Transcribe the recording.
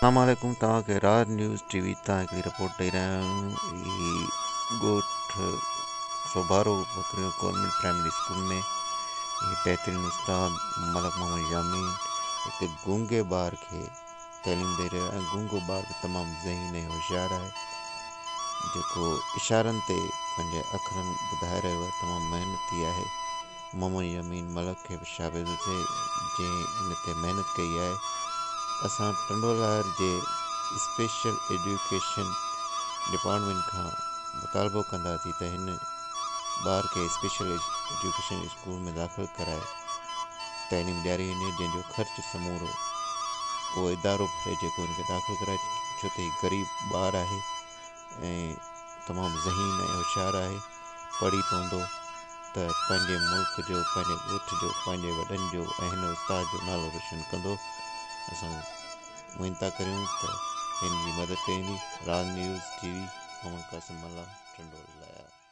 السلام عليڪم توهان کي راز نيوز ٽي وي تان هڪڙي رپورٽ ڏئي رهيا آهيون هي ڳوٺ سوڀارو بکريو گورنمينٽ پرائمري اسڪول ۾ هي بهترين استاد ملڪ محمد يامين هڪ گونگي ٻار کي تعليم ڏئي رهيو آهي ۽ گونگو ٻار به تمام ذهين ۽ هوشيار آهي جيڪو اشارن تي پنهنجي اکرن ٻڌائي رهيو آهي تمام محنتي آهي محمد يامين ملڪ کي به شابس هجي جنهن ان تي محنت ڪئي آهي اسان ٽنڊوالهيار جي اسپيشل ايجوڪيشن ڊپارٽمينٽ کان مطالبو ڪنداسين ته هن ٻار کي اسپيشل ايجوڪيشن اسڪول ۾ داخل ڪرائي تعليم ڏياري وڃي جنهن جو خرچ سمورو اهو ادارو ڀري جيڪو هن کي داخل ڪرائي ڇو ته هي غريب ٻار آهي ۽ تمام ذهين ۽ هوشيار آهي پڙهي پوندو ته پنهنجي ملڪ جو پنهنجي ڳوٺ جو پنهنجي وڏن جو ۽ هن استاد جو نالو روشن ڪندو. اسان اميد ٿا ڪريون ته هن جي مدد ڪئي ويندي. Raz news T V Muhammad Qasim Mallah Tando Allahyar.